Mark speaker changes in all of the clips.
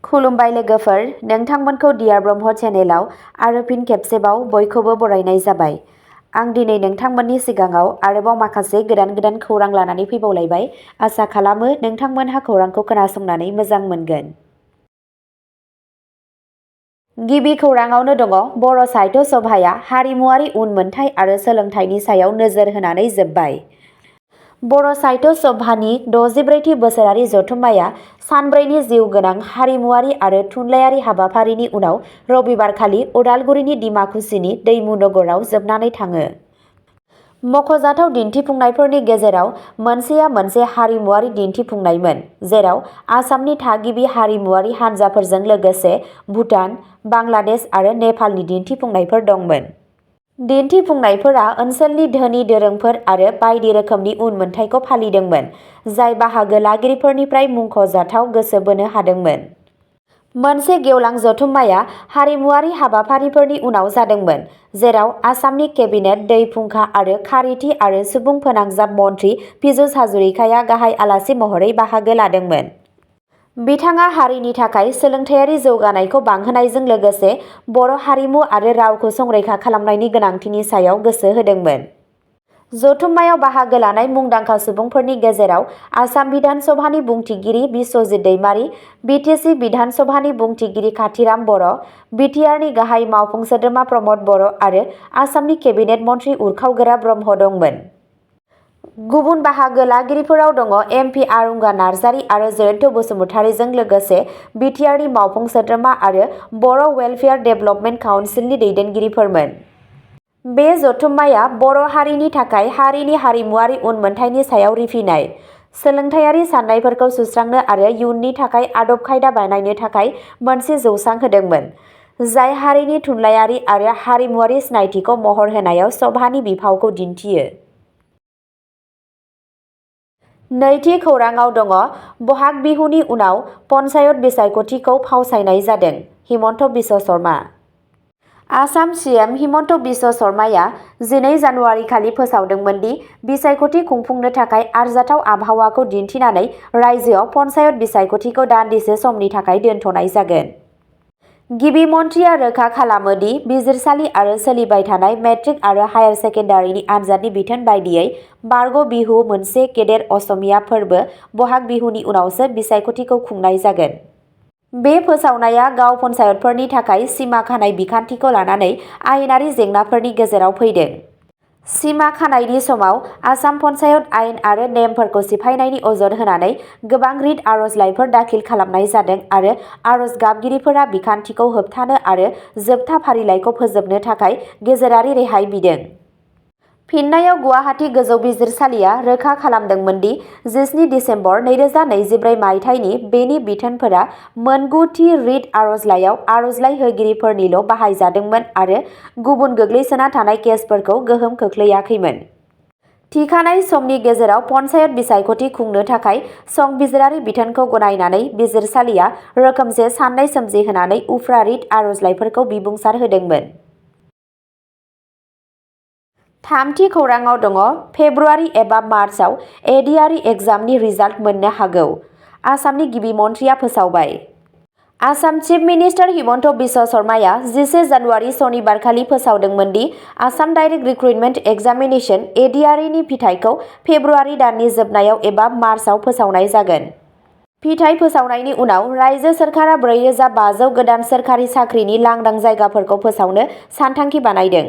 Speaker 1: खुलुमबाय लोगोफोर, नोंथांमोनखौ डियार ब्रह्म चेनेलाव आरो फिन खेबसेबाव बयखौबो बरायनाय जाबाय। आं दिनै नोंथांमोननि सिगाङाव आरोबाव माखासे गोदान खौरां लानानै फैबावलायबाय। आसा खालामो नोंथांमोनहा खौरांखौ खोनासंनानै मोजां मोनगोन। गिबि खौराङावनो दङ बर' साहित्य सभाया हारिमुआरि उनमोनथाइ आरो सोलोंथाइनि सायाव नोजोर होनानै जोबबाय। बर' साहित्य सभानि 64थि बोसोरारि जथुम्माया सानब्रैनि जिउ गोनां हारिमुआरि आरो थुनलाइयारि हाबाफारिनि उनाव रबिबारखालि उदालगुरिनि डिमाकुसिनि दैमु नगराव जोबनानै थाङो। मख'जाथाव दिन्थिफुंनायफोरनि गेजेराव मोनसेया मोनसे हारिमुआरि दिन्थिफुंनायमोन, जेराव आसामनि थागिबि हारिमुआरि हानजाफोरजों लोगोसे भुटान, बांलादेश आरो नेपालनि दिन्थिफुंनायफोर दंमोन। दिन्थिफुंनायफोरा ओनसोलनि धोनि दोरोंफोर आरो बायदि रोखोमनि उनमोनथाइखौ फालिदोंमोन, जाय बाहागो लागिरिफोरनिफ्राय मुंख'जाथाव गोसो बोनो हादोंमोन। मोनसे गेवलां जथुम्माया हारिमुआरि हाबाफारिफोरनि उनाव जादोंमोन, जेराव आसामनि केबिनेट दै फुंखा आरो खारिथि आरो सुबुं फोनांजाब मन्थ्रि पीयूष हाजरिकाया गाहाय आलासि महरै बाहागो लादोंमोन। बिथाङा हारिनि थाखाय सोलोंथाइयारि जौगानायखौ बांहोनायजों लोगोसे बर' हारिमु आरो रावखौ संरैखा खालामनायनि गोनांथिनि सायाव गोसो होदोंमोन। जथुम्मायाव बाहागो लानाय मुंदांखा सुबुंफोरनि गेजेराव आसाम बिधान सभानि बुंथिगिरि बिश्वजित दैमारी, बिटिसि बिधान सभानि बुंथिगिरि काथिराम बर', बिटिआरनि गाहाय मावफुं सोद्रोमा प्रमद बर' आरो आसामनि केबिनेट मन्थ्रि उरखावगोरा ब्रह्म दंमोन। गुबुन बाहागो लागिरिफोराव दङ एमपि आरुंगा नार्जारी आरो जयन्त बसुमतारीजों लोगोसे बिटिआरनि मावफुं सोद्रोमा आरो बर' वेलफेयार डेभेलपमेन्ट काउन्सिलनि दैदेनगिरिफोरमोन। बे जथुम्माया बर' हारिनि थाखाय हारिनि हारिमुआरि उनमोनथाइनि सायाव रिफिनाय, सोलोंथाइयारि साननायफोरखौ सुस्रांनो आरो इयुननि थाखाय आदब खायदा बानायनो थाखाय मोनसे जौसां होदोंमोन, जाय हारिनि थुनलाइयारि आरो हारिमुआरि सिनायथिखौ महर होनायाव सभानि बिफावखौ दिन्थियो। नैथि खौराङाव दङ बहाग बिहुनि उनाव पन्चायत बिसायख'थिखौ फावसायनाय जादों। हिमन्त बिश्व शर्मा। आसाम सिएम हिमन्त बिश्व शर्माया 12 जानुवारिखालि फोसावदोंमोन दि बिसायख'थि खुंफुंनो थाखाय आरजाथाव आबहावाखौ दिन्थिनानै रायजोआव पन्चायत बिसायख'थिखौ दान्दिसे समनि थाखाय दोनथ'नाय जागोन। गिबि मन्थ्रिया रोखा खालामो दि बिजिरसालि आरो सोलिबाय थानाय मेट्रिक आरो हायार सेकेन्डारिनि आनजादनि बिथोन बायदियै बारग' बिहु मोनसे गेदेर असमिया फोरबो बहाग बिहुनि उनावसो बिसायख'थिखौ खुंनाय जागोन। बे फोसावनाया गाव पन्चायतफोरनि थाखाय सिमा खानाय बिखान्थिखौ लानानै आयेनारि जेंनाफोरनि गेजेराव फैदों। सिमा खानायनि समाव आसाम पन्चायत आयेन आरो नेमफोरखौ सिफायनायनि अजद होनानै गोबां रिट आर'जलाइफोर दाखिल खालामनाय जादों आरो आर'ज गाबगिरिफोरा बिखान्थिखौ होबथानो आरो जोबथा फारिलाइखौ फोजोबनो थाखाय गेजेरारि रेहाय बिदों। फिननायाव गुवाहाटी गोजौ बिजिरसालिया रोखा खालामदोंमोन दि 17 दिसेम्बर 2024 मायथाइनि बेनि बिथोनफोरा मोन 9 थि रिट आर'जलाइयाव आर'जलाइ होगिरिफोरनिल' बाहायजादोंमोन आरो गुबुन गोग्लैसोना थानाय केसफोरखौ गोहोम खोख्लैयाखैमोन। थिखानाय समनि गेजेराव पन्चायत बिसायख'थि खुंनो थाखाय संबिजिरारि बिथोनखौ गनायनानै बिजिरसालिया रोखोमसे साननाय सोमजिहोनानै उफ्रा रिट आर'जलाइफोरखौ बिबुंसार होदोंमोन। थामथि खौराङाव दङ फेब्रुआरि एबा मार्चआव एडिआरइ एग्जामनि रिजाल्ट मोननो हागौ। आसामनि गिबि मन्थ्रिया फोसावबाय। आसाम चिफ मिनिस्टार हिमन्त बिश्व शर्माया 11 जानुवारि सनिबारखालि फोसावदोंमोन दि आसाम डाइरेक्ट रिक्रुटमेन्ट एग्जामिनेशन एडिआरइनि फिथायखौ फेब्रुआरि दाननि जोबनायाव एबा मार्चआव फोसावनाय जागोन। फिथाय फोसावनायनि उनाव रायजो सोरखारा 4500 गोदान सोरखारि साख्रिनि लांदां जायगाफोरखौ फोसावनो सानथांखि बानायदों।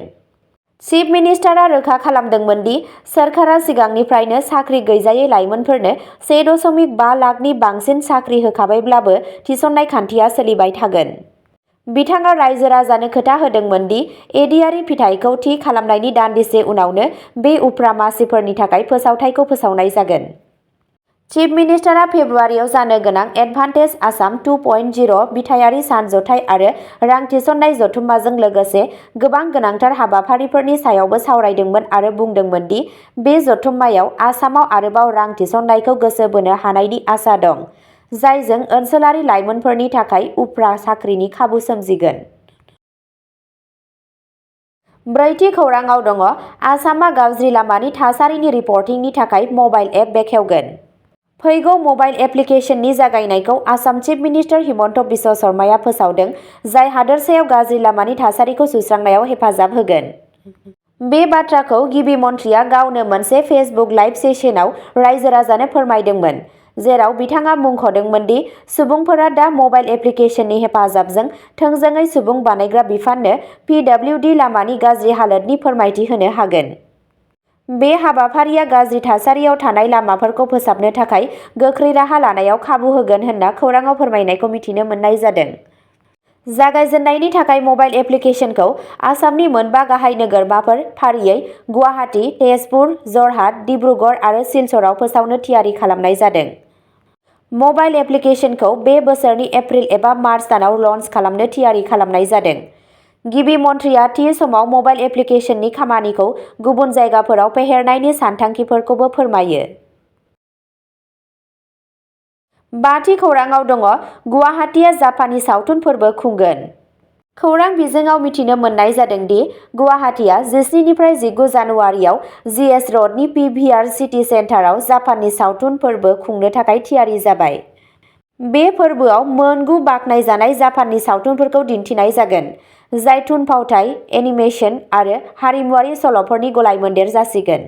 Speaker 1: चिफ मिनिस्टारआ रोखा खालामदोंमोन दि सोरखारा सिगांनिफ्रायनो साख्रि गैजायै लाइमोनफोरनो 1.5 लाखनि बांसिन साख्रि होखाबायब्लाबो थिसननाय खान्थिया सोलिबाय थागोन। बिथाङा रायजो राजानो खोथा होदोंमोन दि एडिआरइ फिथायखौ थि खालामनायनि दान्दिसे उनावनो बे उफ्रा मासिफोरनि थाखाय फोसावथायखौ फोसावनाय जागोन। चिफ मिनिस्टारआ फेब्रुआरियाव जानो गोनां एडभान्टेज आसाम 2.0 बिथायारि सानज'थाय आरो रां थिसननाय जथुम्माजों लोगोसे गोबां गोनांथार हाबाफारिफोरनि सायावबो सावरायदोंमोन आरो बुंदोंमोन दि बे जथुम्मायाव आसामाव आरोबाव रां थिसननायखौ गोसो बोनो हानायनि आसा दं, जायजों ओनसोलारि लाइमोनफोरनि थाखाय उफ्रा साख्रिनि खाबु सोमजिगोन। ब्रैथि खौराङाव दङ आसामआ गाज्रि लामानि थासारिनि रिपर्टिंनि थाखाय मबाइल एप बेखेवगोन। फैगौ मबाइल एप्लिकेशननि जागायनायखौ आसाम चिफ मिनिस्टार हिमन्त बिश्व शर्माया फोसावदों, जाय हादोरसायाव गाज्रि लामानि थासारिखौ सुस्रांनायाव हेफाजाब होगोन। बे बाथ्राखौ गिबि मन्थ्रिया गावनो मोनसे फेसबुक लाइभ सेसनाव रायजो-राजानो फोरमायदोंमोन, जेराव बिथाङा मुंख'दोंमोन दि सुबुंफोरा दा मबाइल एप्लिकेशननि हेफाजाबजों थोंजोङै सुबुं बानायग्रा बिफाननो PWD लामानि गाज्रि हालोदनि फोरमायथि होनो हागोन। बे हाबाफारिया गाज्रि थासारियाव थानाय लामाफोरखौ फोसाबनो थाखाय गोख्रै राहा लानायाव खाबु होगोन होनना खौरांआव फोरमायनायखौ मिथिनो मोननाय जादों। जागायजेननायनि थाखाय मबाइल एप्लिकेशनखौ आसामनि मोनबा गाहाय नोगोरमाफोर फारियै गुवाहाटी, तेजपुर, जरहाट, डिब्रुगड़ आरो सिलचराव फोसावनो थियारि खालामनाय जादों। मबाइल एप्लिकेशनखौ बे बोसोरनि एप्रिल एबा मार्च दानाव लन्च खालामनो थियारि खालामनाय जादों। गिबि मन्थ्रिया थि समाव मबाइल एप्लिकेशननि खामानिखौ गुबुन जायगाफोराव फेहेरनायनि सानथांखिफोरखौबो फोरमायो। बाथि खौरांआव दङ, गुवाहाटीआ जापानी सावथुन फोरबो खुंगोन। खौरां बिजोङाव मिथिनो मोननाय जादों दि गुवाहाटीआ 17 निफ्राय 19 जानुवारियाव GS र'डनि PVR सिटी सेन्टाराव जापानी सावथुन फोरबो खुंनो थाखाय थियारि जाबाय। बे फोरबोआव मोन 9 बाखनायजानाय जापानी सावथुनफोरखौ दिन्थिनाय जागोन, जाय थुनफावथाय, एनिमेशन आरो हारिमुआरि सल'फोरनि गलायमोन्देर जासिगोन।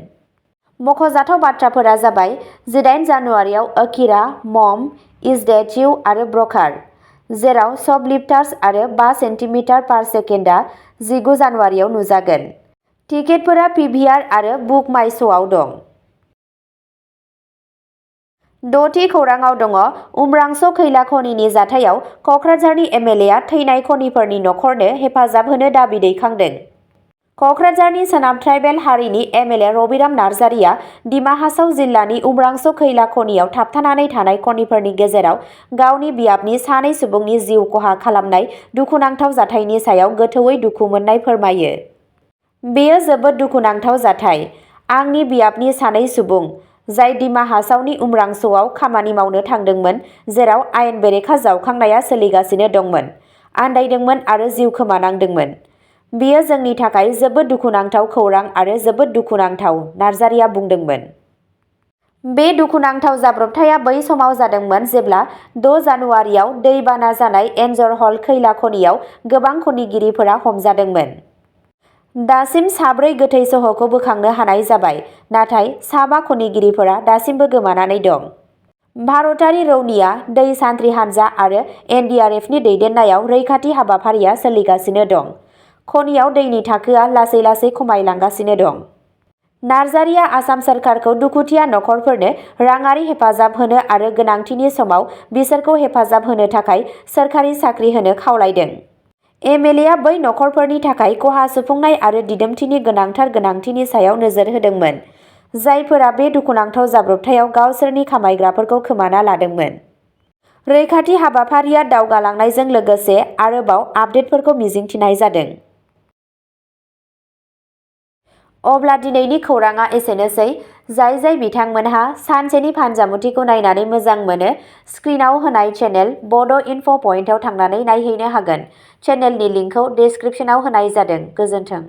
Speaker 1: मख'जाथाव बाथ्राफोरा जाबाय 18 जानुवारियाव अकिरा, मम, इज डेट यू आरो ब्रकार, जेराव शपलिफ्टार्स आरो 5 सेन्टिमिटार पार सेकेन्डआ 19 जानुवारियाव नुजागोन। टिकेटफोरा PVR आरो बुक माइ श'आव दं। द'थि खौरांआव दङ, उम्रांस' खैला खनिनि जाथायाव क'क्राझारनि MLA आ थैनाय खनिफोरनि नखरनो हेफाजाब होनो दाबि दैखांदों। क'क्राझारनि सोनाब ट्राइबेल हारिनि MLA रबिराम नार्जारिया डिमा हासाव जिल्लानि उम्रांस' खैला खनियाव थाबथानानै थानाय खनिफोरनि गेजेराव गावनि बियाबनि सानै सुबुंनि जिउ खहा खालामनाय दुखुनांथाव जाथायनि सायाव गोथौवै दुखु मोननाय फोरमायो। बेयो जोबोद दुखुनांथाव जाथाय। आंनि बियाबनि सानै सुबुं, जाय डिमा हासावनि उम्रांस'आव खामानि मावनो थांदोंमोन, जेराव आयेन बेरेखा जावखांनाया सोलिगासिनो दंमोन, आन्दायदोंमोन आरो जिउ खोमानांदोंमोन। बेयो जोंनि थाखाय जोबोद दुखुनांथाव खौरां आरो जोबोद दुखुनांथाव, नार्जारिया बुंदोंमोन। बे दुखुनांथाव जाब्रबथाया बै समाव जादोंमोन जेब्ला 6 जानुवारियाव दै बाना जानाय एन्जर हल खैला खनियाव गोबां खनिगिरिफोरा हमजादोंमोन। दासिम 4 गोथै सह'खौ बोखांनो हानाय जाबाय, नाथाय 5 खनिगिरिफोरा दासिमबो गोमानानै दं। भारतारि रौनिया, दै सान्थ्रि हानजा आरो NDRFनि दैदेननायाव रैखाथि हाबाफारिया सोलिगासिनो दं। खनियाव दैनि थाखोआ लासै लासै खमायलांगासिनो दं। नार्जारिया आसाम सोरखारखौ दुखुथिया नखरफोरनो राङारि हेफाजाब होनो आरो गोनांथिनि समाव बिसोरखौ हेफाजाब होनो थाखाय सोरखारि साख्रि होनो खावलायदों। MLA आ बै नखरफोरनि थाखाय खहा सुफुंनाय आरो दिदोमथिनि गोनांथार गोनांथिनि सायाव नोजोर होदोंमोन, जायफोरा बे दुखुनांथाव जाब्रबथायाव गावसोरनि खामायग्राफोरखौ खोमाना लादोंमोन। रैखाथि हाबाफारिया दावगालांनायजों लोगोसे आरोबाव आपडेटफोरखौ मिजिंथिनाय जादों। अब्ला दिनैनि खौरांआ एसेनोसै। जाय बिथांमोनहा सानसेनि फानजामुथिखौ नायनानै मोजां मोनो, स्क्रिनआव होनाय चेनेल बड' इनफ' पइन्टआव थांनानै नायहैनो हागोन। चेनेलनि लिंकखौ डिस्क्रिप्शनाव होनाय जादों। गोजोन्थों।